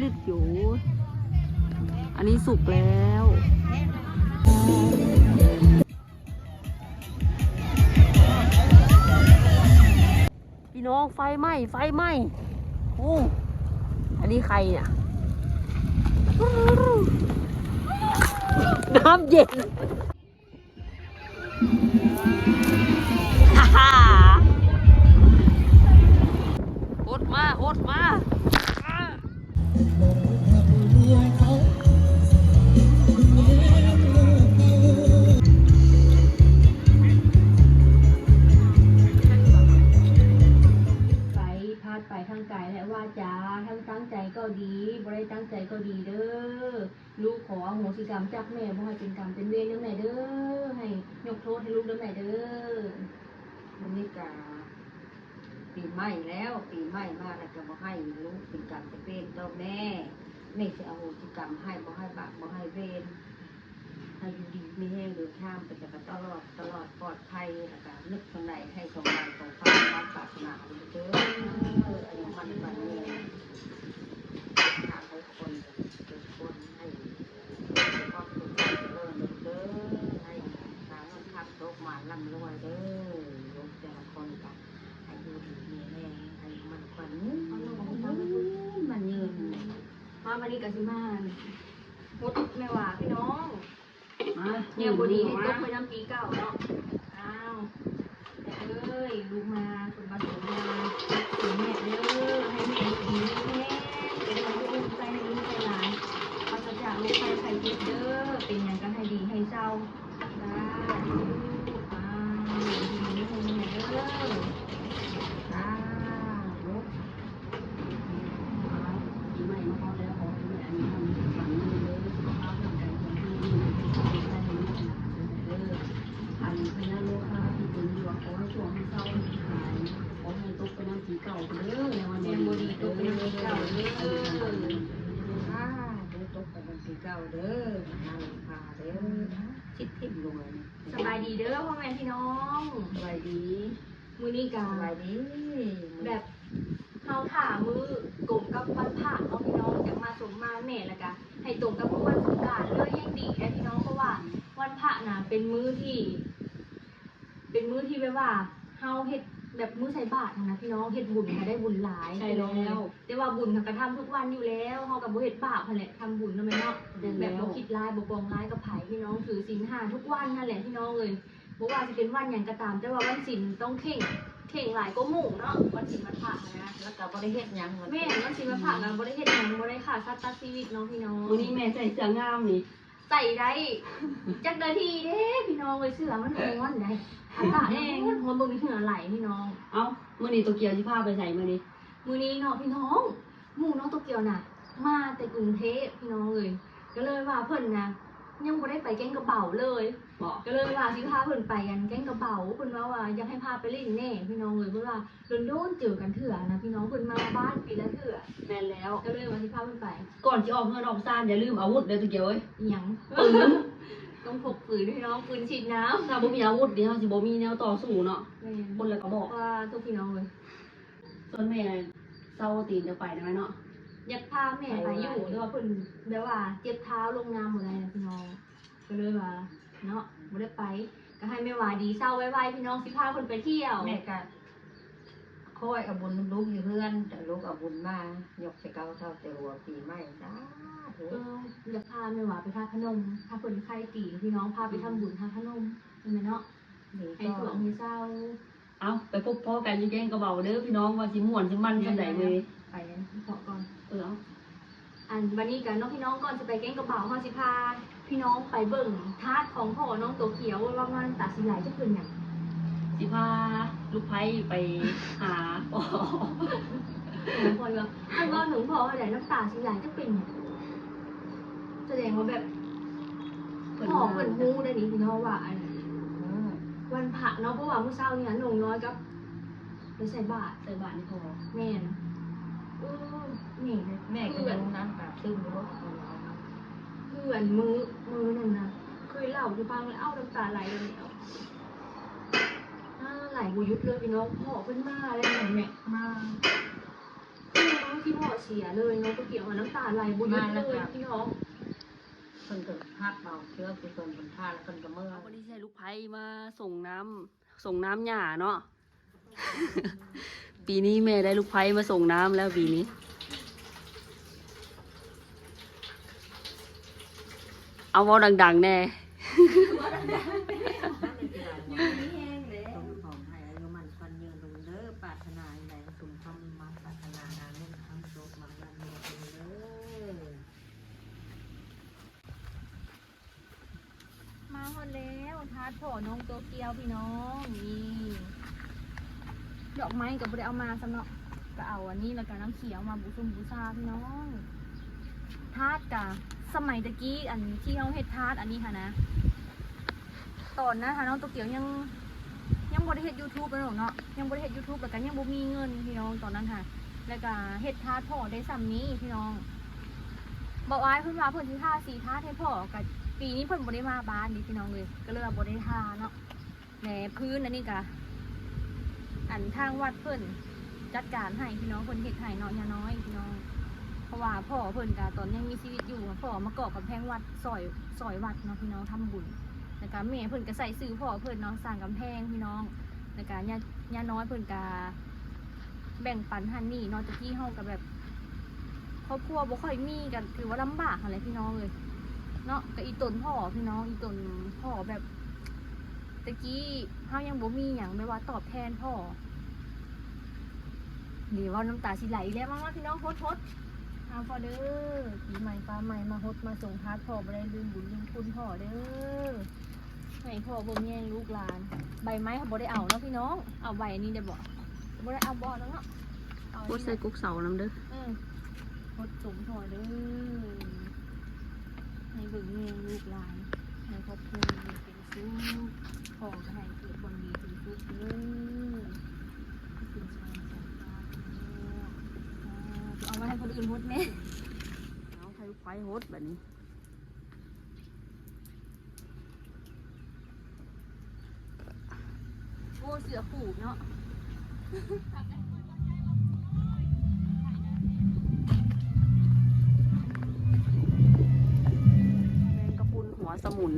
ຕຶດຢູ່ ອັນນີ້ສຸກແລ້ວ ພີ່ນ້ອງ ໄຟໄໝ້ ໄຟໄໝ້ ໂອ້ ອັນນີ້ໄຂ່ນະ ນ້ຳເຢັນ ຫົດມາ ຫົດມາ. ໄປ ພາດໄປທາງກາຍ ແລະ ວາຈາ ທັງຕັ້ງໃຈກໍດີ ບໍ່ໄດ້ຕັ້ງໃຈກໍດີເດີ້. ລູກຂໍອະໂຫສິກຳຈາກແມ່ ບໍ່ໃຫ້ເປັນກຳເປັນເວນເດີ້ແມ່ເດີ້ ໃຫ້ຍົກໂທດໃຫ້ລູກເດີ້ແມ່ເດີ້. ມື້ນີ້ກະປີໃໝ່ແລ້ວ ປີໃໝ່ມາແລ້ວກະບໍ່ໃຫ້ລູກເປັນກຳເປັນເວນຕໍ່ແມ່ ແມ່ຊິອະໂຫສິກຳໃຫ້ ບໍ່ໃຫ້ບາບບໍ່ໃຫ້ເວນ ໃຫ້ຢູ່ດີມີແຮງເດີນທາງໄປແຕ່ກະຕະຫຼອດ ຕະຫຼອດປອດໄພ ແລ້ວກະນຶກທາງໃດໃຫ້ສົມຫວັງສົມຄວາມປາດຖະໜາເດີ້ ອາຍຸໝັ້ນຂວັນຍືນ ທັງຫົກຄົນ ທຸກຄົນໃຫ້ມີຄວາມສຸກຄວາມຈະເລີນເດີ້ ໃຫ້ຫາເງິນຄ້າໂຊກໝານລ່ຳລວຍເດີ້ ລູກແຕ່ລະຄົນກະໃຫ້ຢູ່ດີມີແຮງ ອາຍຸໝັ້ນຂວັນຍືນ ໝັ້ນຍືນ. ມາ ບາດນີ້ກະຊິມາຫົດແມ່ຫວາພີ່ນ້ອງ. ມາ ແນວບໍ່ດີໃຫ້ຕົກໄປນຳປີເກົ່າເນາະ. ອ້າວ ແມ່ເອີຍ ລູກມາສົມບັດສົມບານ ໃຫ້ແມ່ເດີ ໃຫ້ແມ່ຢູ່ດີມີແຮງ ເປັນເຮືອນຢູ່ອົ່ນໃຈໃຫ້ລູກໃຫ້ຫຼານ ປາສະຈາກໂລກໄຂ້ໄຂ້ເຈັບເດີ ເປັນຫຍັງກະໃຫ້ດີໃຫ້ເຊົາ. ສາທຸ ອ້າວ ຢູ່ດີມີແຮງແມ່ເດີ ສາທຸ. ປີໃໝ່ມາຮອດແລ້ວ ຂໍໃຫ້ແມ່ອາຍຸໝັ້ນຂວັນຍືນເດີ ສຸຂະພາບຮ່າງກາຍແຂງແຮງ ຢູ່ດີມີແຮງ ໃຫ້ລູກໃຫ້ຫຼານເດີ ອັນພະຍາດໂລຄາທີ່ເປັນຢູ່ ຂໍໃຫ້ຊ່ວງໃຫ້ເຊົາໃຫ້ຫາຍ ຂໍໃຫ້ຕົກໄປນຳປີເກົ່າເດີ ໃນວັນບໍ່ດີຕົກໄປນຳປີເກົ່າເດີ ສາທຸ ຕົກໄປນຳປີເກົ່າເດີ ພະຍາດໂລຄາເດີ ຊິບທິ້ມລົງແລ້ວນີ້. ສະບາຍດີເດີພໍ່ແມ່ພີ່ນ້ອງ ສະບາຍດີ. ມື້ນີ້ກະ ສະບາຍດີ ແບບ ເຮົາຖ້າມື້ກົງກັບວັນພະເນາະພີ່ນ້ອງ ຢາກມາສົມມາແມ່ ແລ້ວກະໃຫ້ຕົງກັບມື້ວັນສົງການເລີຍ ແຮ່ງດີເດ້ພີ່ນ້ອງ ເພາະວ່າວັນພະນະເປັນມື້ທີ່ ເປັນມື້ທີ່ແບບວ່າເຮົາເຮັດແບບມື້ໃສ່ບາດຫັ້ນນະພີ່ນ້ອງ ເຮັດບຸນກະໄດ້ບຸນຫຼາຍ. ໃຊ່ແລ້ວ ແຕ່ວ່າບຸນເຮົາກະທຳທຸກວັນຢູ່ແລ້ວ ເຮົາກະບໍ່ເຮັດບາບຫັ້ນແຫຼະ ທຳບຸນເນາະແມ່ເນາະ ແບບບໍ່ຄິດຮ້າຍບໍ່ປອງຮ້າຍກັບໃຜພີ່ນ້ອງ ຖືສິນຫ້າທຸກວັນຫັ້ນແຫຼະພີ່ນ້ອງເອີຍ. ບໍ່ວ່າຊິເປັນວັນຫຍັງກະຕາມ ແຕ່ວ່າວັນສິນຕ້ອງເຄັ່ງ ເຄັ່ງຫຼາຍກວ່າໝູ່ເນາະ ວັນສິນວັນພະຫັ້ນນະ ແລ້ວກະບໍ່ໄດ້ເຮັດຫຍັງ ແມ່ນ ວັນສິນວັນພະກະບໍ່ໄດ້ເຮັດຫຍັງ ບໍ່ໄດ້ຂ້າສັດຕັດຊີວິດເນາະພີ່ນ້ອງ. ມື້ນີ້ແມ່ໃສ່ເສື້ອງາມນີ້ ໃສ່ໄດ້ຈັກນາທີເດ້ພີ່ນ້ອງເອີຍ ເສື້ອມັນຮ້ອນໃດ໋ ອາກາດມັນຮ້ອນ ເບິ່ງເຫື່ອໄຫຼພີ່ນ້ອງ. ເອົ້າ ມື້ນີ້ໂຕກຽວຊິພາໄປໃສມື້ນີ້? ມື້ນີ້ເນາະພີ່ນ້ອງ ໝູ່ນ້ອງໂຕກຽວນະ ມາແຕ່ກຸງເທບພີ່ນ້ອງເອີຍ ກະເລີຍວ່າເພິ່ນນະ ຍັງບໍ່ໄດ້ໄປແກ້ງກະເບົາເລີຍ ກະເລີຍວ່າຊິພາເພິ່ນໄປອັນແກ້ງກະເບົາ ເພິ່ນເວົ້າວ່າຢາກໃຫ້ພາໄປຫຼິ້ນແດ່ພີ່ນ້ອງເອີຍ ເພິ່ນວ່າດົນໆເຈີກັນເທື່ອນະພີ່ນ້ອງ ເພິ່ນມາບ້ານປີລະເທື່ອ. ແມ່ນແລ້ວ ກະເລີຍວ່າຊິພາເພິ່ນໄປ. ກ່ອນຊິອອກເຮືອນອອກຊານ ຢ່າລືມອາວຸດເດີໂຕກຽວເອີຍ. ອີ່ຫຍັງ? ປືນ. ຕ້ອງພົກປືນພີ່ນ້ອງ ປືນສີດນ້ຳ ຖ້າບໍ່ມີອາວຸດນີ້ ເຮົາຊິບໍ່ມີແນວຕໍ່ສູ້ເນາະ. ແມ່ນ ຄົນລະກະບອກ ວ່າໂຕພີ່ນ້ອງເອີຍ. ສ່ວນແມ່ເຊົາຕີນຈະໄປນະແມ່ເນາະ ຢາກພາແມ່ໄປຢູ່ ແຕ່ວ່າເພິ່ນແບບວ່າເຈັບເທົ້າລົງນ້ຳບໍ່ໄດ້ນະພີ່ນ້ອງ ກະເລີຍວ່າເນາະ ບໍ່ໄດ້ໄປ ກະໃຫ້ແມ່ຫວາດີເຊົາໄວໆ ພີ່ນ້ອງ ຊິພາເພິ່ນໄປທ່ຽວ. ແມ່ກະຄອຍເອົາບຸນນຳລູກຢູ່ເຮືອນ ແຕ່ລູກເອົາບຸນມາຍົກໃສ່ເກົ້າເທົ້າແຕ່ຫົວປີໃໝ່ ສາທຸ. ເອີ ຢາກພາແມ່ຫວາໄປທາດພະນົມ ຖ້າເພິ່ນໄຂ້ຕີນ ພີ່ນ້ອງ ພາໄປທຳບຸນທາດພະນົມ ແມ່ນເນາະ ໃຫ້ສວງໃຫ້ເຊົາ. ເອົາ ໄປພົບພໍ້ກັນຢູ່ແກ້ງກະເບົາເດີພີ່ນ້ອງ ວ່າຊິມ່ວນຊິມັນສ່ຳໃດເວີຍ. ໄປເພາະກ່ອນ ເອີ ເອົາ ອັນ ບາດນີ້ກະເນາະພີ່ນ້ອງ ກ່ອນຊິໄປແກ້ງກະເບົາ ເຮົາຊິພາພີ່ນ້ອງໄປເບິ່ງທາດຂອງພໍ່ນ້ອງໂຕກຽວ ວ່ານ້ຳຕາຊິໄຫຼຈັກເປັນຫຍັງ. ຊິພາລູກໃພ້ໄປຫາພໍ່ ເຫັນບໍ່ ເພິ່ນເວົ້າເຖິງພໍ່ຫັ້ນແຫຼະ ນ້ຳຕາຊິໄຫຼຈັກເປັນຫຍັງ. ສະແດງວ່າແບບພໍ່ເພິ່ນຮູ້ໄດ໋ນີ້ພີ່ນ້ອງ ວ່າອັນ ເອີ ວັນພະເນາະ ເພາະວ່າມື້ເຊົ້ານີ້ນ້ອງນ້ອຍກັບ ໄປໃສ່ບາດ ໃສ່ບາດໃຫ້ພໍ່. ແມ່ນ ເອີ ແມ່ນ ແມ່ກະຍັງນ້ຳຕາຕຶ້ງຢູ່ ຄືອັນມື້ ມື້ນັ້ນນະ ເຄີຍເລົ່າໃຫ້ຟັງ ເອົານ້ຳຕາໄຫຼເລີຍ ອາ ໄຫຼບໍ່ຢຸດເລີຍພີ່ນ້ອງ. ພໍ່ເພິ່ນມາແລ້ວແມ່ ມາ ທີ່ພໍ່ເສຍເລີຍເນາະ ຕົວກຽວ ນ້ຳຕາໄຫຼບໍ່ຢຸດເລີຍພີ່ນ້ອງ. ເພິ່ນກໍຮັບເອົາເຊື້ອກຸສົນເພິ່ນພາ ແລ້ວເພິ່ນກໍເມືອ. ເຮົາບໍ່ໄດ້ໃຊ້ລູກໄຟມາສົ່ງນ້ຳ ສົ່ງນ້ຳຫຍ້າເນາະ. ປີນີ້ແມ່ໄດ້ລູກໄຟມາສົ່ງນ້ຳແລ້ວປີນີ້. ເອົາເວົ້າດັງໆແດ່. ຢູ່ດີມີແຮງເດີ ຂໍໃຫ້ອາຍຸໝັ້ນຂວັນຍືນລຸງເດີ ປາດຖະໜາອັນໃດສົມຄວາມມຸ່ງມາ ປາດຖະໜາຫາເງິນຄຳໂຊກມານຳເດີ. ມາຮອດແລ້ວ ທາດພໍ່ນ້ອງໂຕກຽວພີ່ນ້ອງ. ນີ້ ດອກໄມ້ກໍບໍ່ໄດ້ເອົາມາຊ້ຳເນາະ ກໍເອົາອັນນີ້ ແລ້ວກໍນ້ຳຂຽວມາບູຊຸມບູຊາພີ່ນ້ອງ. ທາດກະສະໄໝຕະກີ້ ອັນທີ່ເຮົາເຮັດທາດອັນນີ້ຫັ້ນນະ ຕອນນັ້ນຫານ້ອງໂຕກຽວຍັງ ຍັງບໍ່ໄດ້ເຮັດຢູທູບເນາະ ຍັງບໍ່ໄດ້ເຮັດຢູທູບ ແລ້ວກໍຍັງບໍ່ມີເງິນພີ່ນ້ອງຕອນນັ້ນຫາ ແລ້ວກໍເຮັດທາດພໍ່ໄດ້ສ່ຳນີ້ພີ່ນ້ອງ. ເບົາອ້າຍເພິ່ນວ່າເພິ່ນຊິທາສີທາດໃຫ້ພໍ່ ກໍປີນີ້ເພິ່ນບໍ່ໄດ້ມາບ້ານເດ້ພີ່ນ້ອງເອີຍ ກໍເລີຍວ່າບໍ່ໄດ້ທາເນາະ. ແລະພື້ນອັນນີ້ກະ ອັນທາງວັດເພິ່ນຈັດການໃຫ້ພີ່ນ້ອງ ເພິ່ນເຮັດໃຫ້ເນາະ ຍ່ານ້ອຍພີ່ນ້ອງ. ເພາະວ່າພໍ່ເພິ່ນກະຕອນຍັງມີຊີວິດຢູ່ ພໍ່ມາເກາະກຳແພງວັດ ຊ່ອຍ ຊ່ອຍວັດເນາະພີ່ນ້ອງ ທຳບຸນ. ແລ້ວກະແມ່ເພິ່ນກະໃສ່ຊື່ພໍ່ເພິ່ນເນາະ ສ້າງກຳແພງພີ່ນ້ອງ. ແລ້ວກະຍ່າ ຍ່ານ້ອຍເພິ່ນກະ ແບ່ງປັນຫັ້ນນີ້ເນາະ. ແຕ່ກີ້ເຮົາກໍແບບຄອບຄົວບໍ່ຄ່ອຍມີ ກໍຖືວ່າລຳບາກຫັ້ນແຫຼະພີ່ນ້ອງເອີຍເນາະ. ກໍອີ່ຕົນພໍ່ພີ່ນ້ອງ ອີ່ຕົນພໍ່ແບບ ແຕ່ກີ້ເຮົາຍັງບໍ່ມີຫຍັງແບບວ່າຕອບແທນພໍ່. ນີ້ເວົ້ານ້ຳຕາຊິໄຫຼອີກແລ້ວ. ມາໆ ພີ່ນ້ອງ ຫົດໆ ເອົາພໍ່ເດີ ປີໃໝ່ຟ້າໃໝ່ມາຫົດມາສົງທາດພໍ່ ບໍ່ໄດ້ລືມບຸນລືມຄຸນພໍ່ເດີ. ໃຫ້ພໍ່ເບິ່ງແຍງລູກຫຼານ. ໃບໄມ້ເຮົາບໍ່ໄດ້ເອົາເນາະພີ່ນ້ອງ ເອົາໃບນີ້ໄດ້ບໍ່? ບໍ່ໄດ້ເອົາບໍ່ເນາະ ເອົາອັນນີ້ ຫົດໃສ່ກົກເສົານຳເດີ. ອື ຫົດສົງພໍ່ເດີ ໃຫ້ເບິ່ງແຍງລູກຫຼານ ໃຫ້ຄອບຄົວຢູ່ເປັນສຸກ ພໍ່ກໍໃຫ້ເກີດຄວາມດີເປັນສຸກເດີ. ເອົາໄວ້ໃຫ້ຄົນອື່ນຫົດແດ່ ເອົາໃຫ້ໄຟຫົດບັດນີ້. ໂອ້ ເສືອຜູກເນາະ ແມງກະພຸນຫົວສະໝຸນ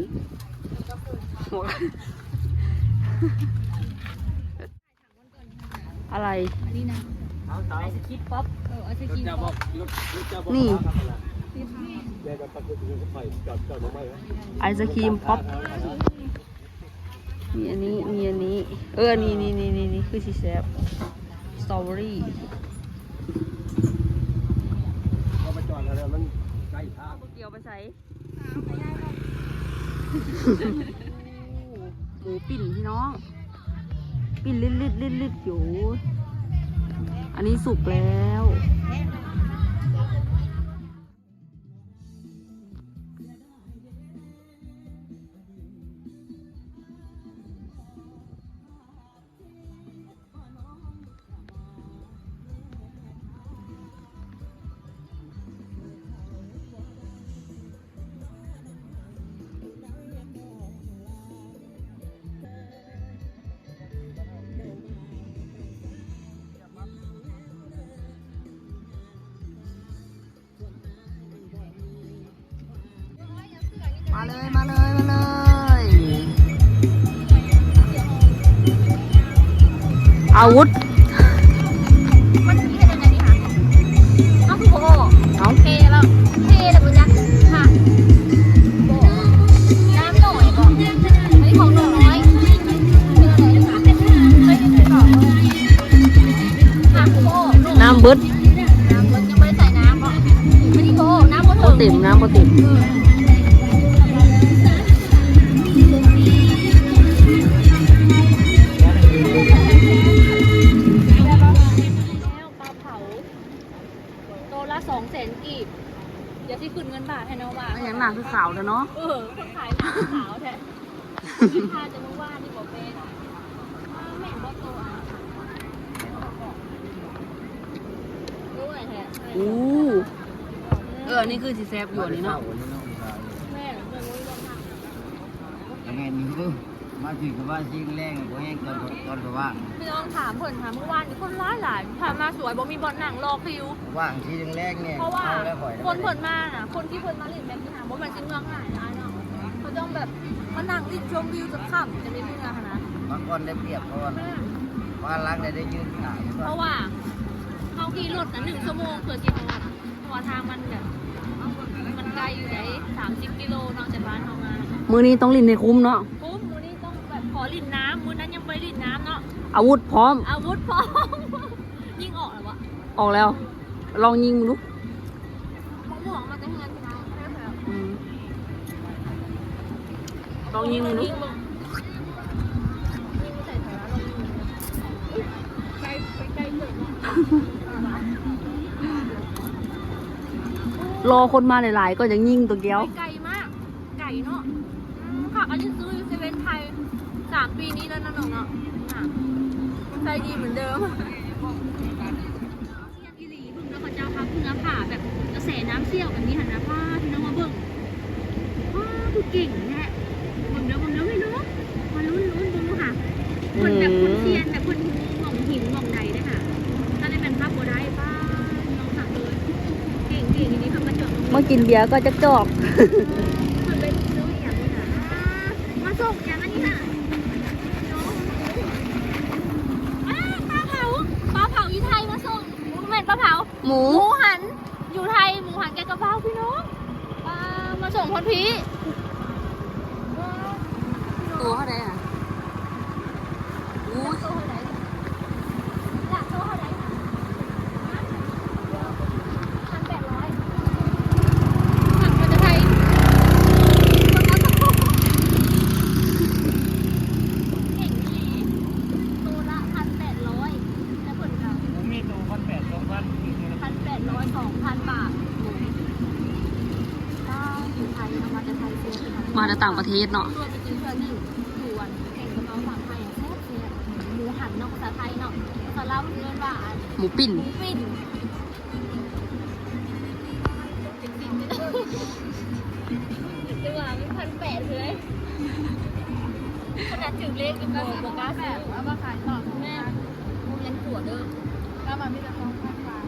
ຫົວ ອະໄລ? ອັນນີ້ນະ ໄອສະຄຣີມປັອບ ເອີ ໄອສະຄຣີມປັອບ ນີ້ ໄອສະຄຣີມປັອບ. ມີອັນນີ້ ມີອັນນີ້ ເອີ ນີ້ໆໆ ຄືຊິແຊບ ສະຕໍເບີຣີ. ເອົາໄປຈອດແລ້ວ ມັນໃກ້ທາງ ບໍ່ກ່ຽວໄປໃສ. ໂອ້ ໝູປິ່ນພີ່ນ້ອງ ປິ່ນລິດໆໆຢູ່. ອັນນີ້ສຸກແລ້ວ. ມາເລີຍ ມາເລີຍ ມາເລີຍ ອາວຸດ ມັນເຮັດຈັ່ງໃດນີ້ຫາ ເຮົາຄືບໍ່ອອກ ເອົ້າ ເທແລ້ວ ເທແລ້ວບໍ່ຈັກ ຫາ ບໍ່ ນ້ຳໜ້ອຍບໍ່ ອັນນີ້ຂອງໜ້ອຍ ເຮັດຈັ່ງໃດນີ້ຫາ ເຮັດຈັ່ງໃດຕໍ່ ຫາ ຄືບໍ່ອອກ ນ້ຳເບິດ. ນ້ຳບໍ່ ຍັງບໍ່ໄດ້ໃສ່ນ້ຳບໍ່? ບໍ່ເຕັມ ນ້ຳບໍ່ເຕັມ. ແລ້ວປາເຜົາ ໂຕລະສອງແສນກີບ. ດຽວຊິຂຶ້ນເງິນບາດໃຫ້ເນາະວ່າ ແມ່ນຫຍັງໜ້າຄືຂາວແທ້ເນາະ? ເອີ ຄົນຂາຍໜ້າຄືຂາວແທ້. ກິນທານແຕ່ມື້ວານນີ້ບໍ່ເປັນ ແມ່ນບໍ່ໂຕອັນ ໂອ້ຍແທ້ ໂອ້ ເອີ ອັນນີ້ຄືຊິແຊບຢູ່ອັນນີ້ເນາະ ແມ່ນ ອັນນັ້ນນີ້ ເອີ ມາຖືກວ່າຊິງແລງບໍ່ແຮງຕອນ ຕອນສະຫວ່າງ. ພີ່ນ້ອງຖາມເພິ່ນຫາ ມື້ວານນີ້ຄົນຫຼາຍໆ ຖ້າມາສວຍບໍ່ມີບ່ອນນັ່ງລໍຄິວ ວ່າງຊິງແລງນີ້ ເພາະວ່າຄົນເພິ່ນມານະ ຄົນທີ່ເພິ່ນມາຫຼິ້ນແບບນີ້ຫາ ບໍ່ແມ່ນຊິເມືອງ່າຍນະອ້າຍເນາະ. ເຂົາຕ້ອງແບບມານັ່ງຫຼິ້ນຊົມວິວຈົນຄ່ຳ ຈັ່ງໄດ້ເມືອຫັ້ນນະ. ບາງຄົນໄດ້ປຽບເຂົາ ອືມ ວ່າຫຼັງໄດ້ ໄດ້ຢືນຖ້າ ເພາະວ່າເຮົາຂີ່ລົດນະ ໜຶ່ງຊົ່ວໂມງເພື່ອຊິຮອດ ເພາະວ່າທາງມັນແບບ ມັນໄກຢູ່ເດ້ ສາມສິບກິໂລເນາະ ຈາກບ້ານເຮົາມາ. ມື້ນີ້ຕ້ອງຫຼິ້ນໃຫ້ຄຸ້ມເນາະ. ຄຸ້ມ ມື້ນີ້ຕ້ອງແບບຂໍຫຼິ້ນນ້ຳ ມື້ນັ້ນຍັງບໍ່ໄດ້ຫຼິ້ນນ້ຳເນາະ. ອາວຸດພ້ອມ ອາວຸດພ້ອມ. ຍິງອອກແລ້ວບໍ່? ອອກແລ້ວ. ລອງຍິງເບິ່ງດູ. ໝວກມາແຕ່ເຮືອນພີ່ນ້ອງ. ອືມ. ລອງຍິງເບິ່ງດູ. ລໍຄົນມາຫຼາຍໆ ກໍຍັງຍິງຕົວດຽວ. ໄກມາກ ໄກເນາະ. ອືມ ຂ້າກໍໄດ້ຊື້ຢູ່ເຊເວັ່ນໄທ ສາມປີນີ້ແລ້ວເນາະນ້ອງເນາະ. ອ່າ ໃຊ້ດີເໝືອນເດີມ. ອີ່ຫຼີ ເບິ່ງເດີເຂົາເຈົ້າ ເພື່ອຜ່າແບບກະແສນ້ຳສ່ຽວແບບນີ້ຫັ້ນນະ. ປ້າ ພີ່ນ້ອງມາເບິ່ງ ປ້າ ຄືເກັ່ງແທ້. ເບິ່ງເດີ ເບິ່ງເດີ ເຮີ້ຍນ້ອງ ມາລຸ້ນ ລຸ້ນເບິ່ງດູຫາ. ເພິ່ນແບບຄົນຊຽນ ແບບເພິ່ນຮູ້ໝ່ອງຫີນໝ່ອງໃດເດ້ຫາ. ຖ້າໄດ້ແມ່ນຄັບບໍ່ໄດ້ ປ້າ ນ້ອງຄັກເລີຍ. ເກັ່ງ ເກັ່ງອີ່ຫຼີ ເພິ່ນມາຈອດ ມາກິນເບຍກ່ອນຈັກຈອກ. ເພິ່ນໄປເບິ່ງເດີ ອີ່ຫຍັງນີ້ຫາ ມາສົ່ງຫຍັງອັນນີ້ຫາ. ອ້າ ປາເຜົາ ປາເຜົາຢູ່ໄທມາສົ່ງ. ບໍ່ແມ່ນປາເຜົາ ໝູ ໝູຫັນຢູ່ໄທ ໝູຫັນແກງກະເບົາ ພີ່ນ້ອງ. ປາ ມາສົ່ງຮອດພີ້. ໂຕເທົ່າໃດຫະ? ອູ້ຍ ໂຕເທົ່າໃດ? ລະ ໂຕເທົ່າໃດຫະ? ພັນແປດຮ້ອຍ ຫັ້ນມາແຕ່ໄທ. ເກັ່ງອີ່ຫຼີ ໂຕລະພັນແປດຮ້ອຍ. ແຕ່ເພິ່ນກໍມີໂຕພັນແປດ ສອງພັນ ພັນແປດຮ້ອຍ ສອງພັນບາດ. ປ້າ ຢູ່ໄທເນາະ ມາແຕ່ໄທ ມາແຕ່ຕ່າງປະເທດເນາະ. ເທື່ອໄປກິນເທື່ອໜຶ່ງ ຢູ່ອັນແກງກະເບົາຝັ່ງໄທ ແຊບໆ. ໝູຫັນເນາະ ພາສາໄທເນາະ ພາສາລາວເພິ່ນເອີ້ນວ່າ ໝູປີ້ນ ໝູປີ້ນ. ແຕ່ວ່າມັນພັນແປດເລີຍ ຂະໜາດຖືກເລກຍັງບໍ່ ບໍ່ກ້າຊື້. ເອົາມາຂາຍຕໍ່ ແມ່ນ ບໍ່ແມ່ນຕົວະເດີ ລາວວ່າມີແຕ່ສອງພັນບາດ.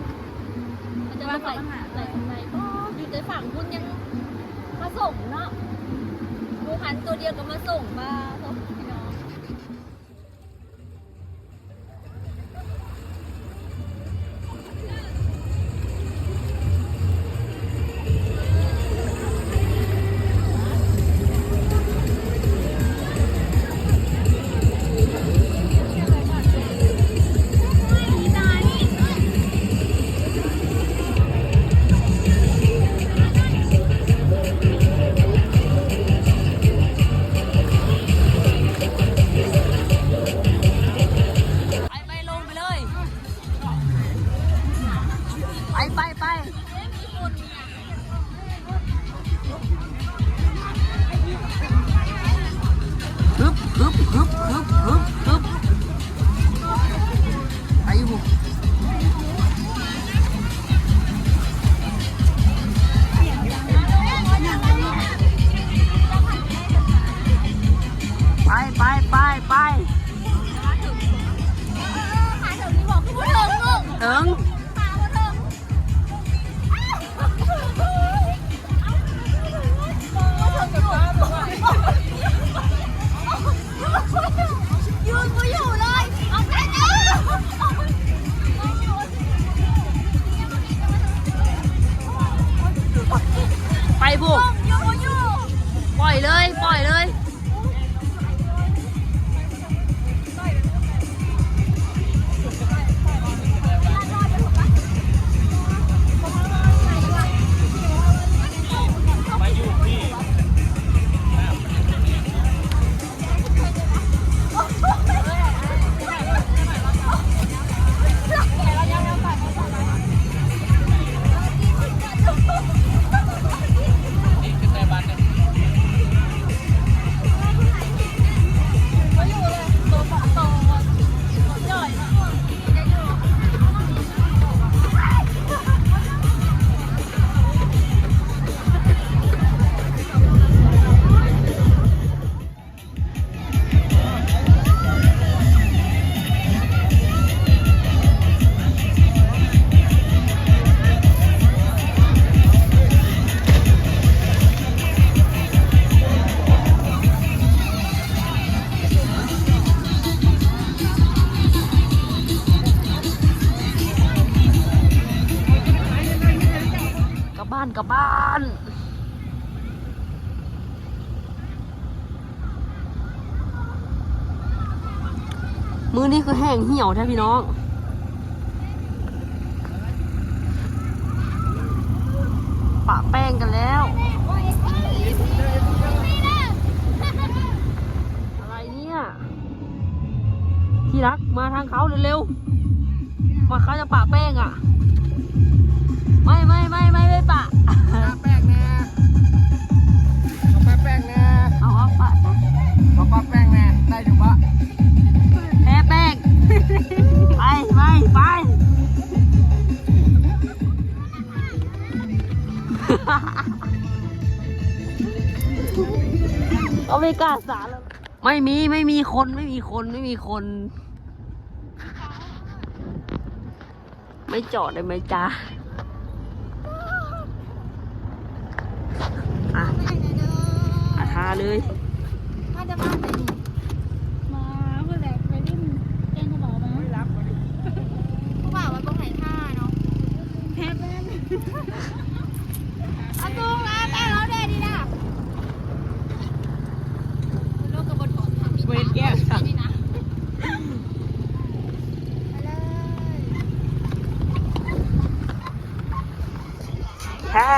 ເຂົາເຈົ້າໄປ ໄປທາງໃດ ບໍ່ ຢູ່ແຕ່ຝັ່ງພຸ້ນຍັງມາສົ່ງເນາະ. ໝູຫັນຕົວດຽວກໍມາສົ່ງ ວ່າ ໂອ້ ພີ່ນ້ອງ. ໄປ ໄປ ລົງໄປເລີຍ ໄປ ໄປ ໄປ. ຮຶບ ຮຶບ ຮຶບ ຮຶບ ຮຶບ ຮຶບ ໄປຢູ່ ໄປ ໄປ ໄປ ໄປ. ເຖິງ ໄປພຸ້ນ ປ່ອຍເລີຍ ປ່ອຍເລີຍ. ເ ກັບບ້ານ. ມື້ນີ້ຄືແຫ້ງຫ່ຽວແທ້ພີ່ນ້ອງ. ປະແປ້ງກັນແລ້ວ. ອະໄລນີ້? ທີ່ລັກ ມາທາງເຂົາເລັວໆ ມາ ເຂົາຈະປະແປ້ງອະ. ໄມ່ ໄມ່ ໄມ່ ໄມ່ ໄມ່ປະ ປະແປ້ງແດ່ ເອົາປະແປ້ງແດ່ ເອົາ ເອົາປະ ເອົາປະແປ້ງແດ່ ໄດ້ຢູ່ປະ ແປະແປ້ງ ໄປ ໄປ ໄປ ເອົາໄປກາສາ. ไม่มี ไม่มีคน ไม่มีคน ไม่มีคน ไม่จอดได้ไหมจ๊ะ อ่ะ อ่ะ ทาเลย มาจะบ้านไหนนี่ มาเพื่อแหละไปเล่นแกงกระบอกมา ผู้บ่าวว่าบ่ให้ท่าเนาะ แพ้แม่น เอาตัวมาแป้งเอาแดดดีนะ เวรแก้ว แฮ่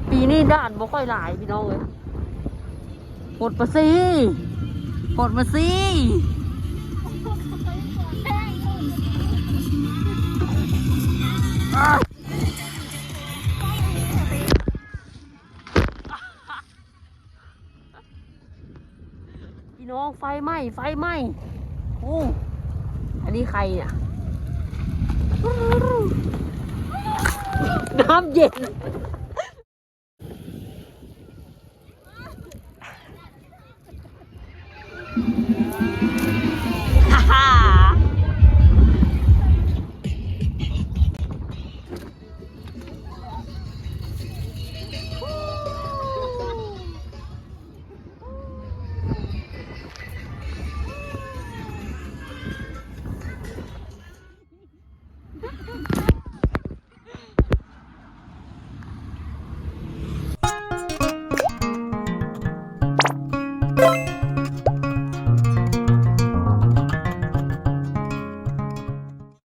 ปีนี้ด่านบ่ค่อยหลายพี่น้องเอ้ย ปลดมาสิ ปลดมาสิ พี่น้อง ไฟไหม้ ไฟไหม้ โอ้ อันนี้ใครเนี่ย น้ำเย็น เ